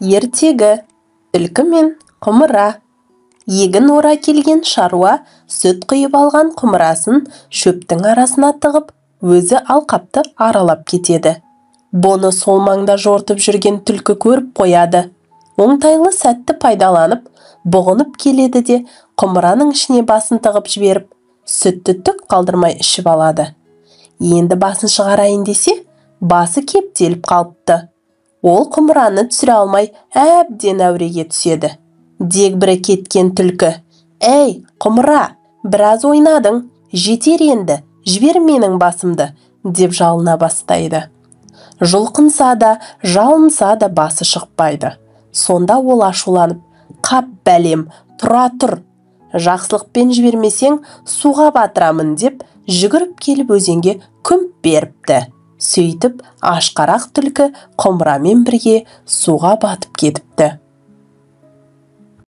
Ертегі. Түлкі мен құмыра. Егін ора келген шаруа сүт құйып алған құмырасын шөптің арасына тығып, өзі алқапты аралап кетеді. Бұны сол маңда жортып жүрген түлкі көріп қояды. Оңтайлы сәтті пайдаланып, бұғынып келеді де, құмыраның ішіне басын тығып жіберіп, сүтті түк қалдырмай ішіп алады. Енді басын шығарайын десе, басы кептеліп қалыпты. Ол құмыраны түсіре алмай, әбден әуреге түседі. Дегбірі кеткен түлкі: «Әй, құмыра, біраз ойнадың, жетер енді, жібер менің басымды», – деп жалына бастайды. Жұлқынса да, жалынса да, басы шықпайды. Сонда ол ашуланып: «Қап, бәлем, тұра тұр, жақсылықпен жібермесең, суға батырамын», – деп жүгіріп келіп, өзенге күмп беріпті. Сөйтіп, ашқарақ түлкі құмырамен бірге суға батып кетіпті.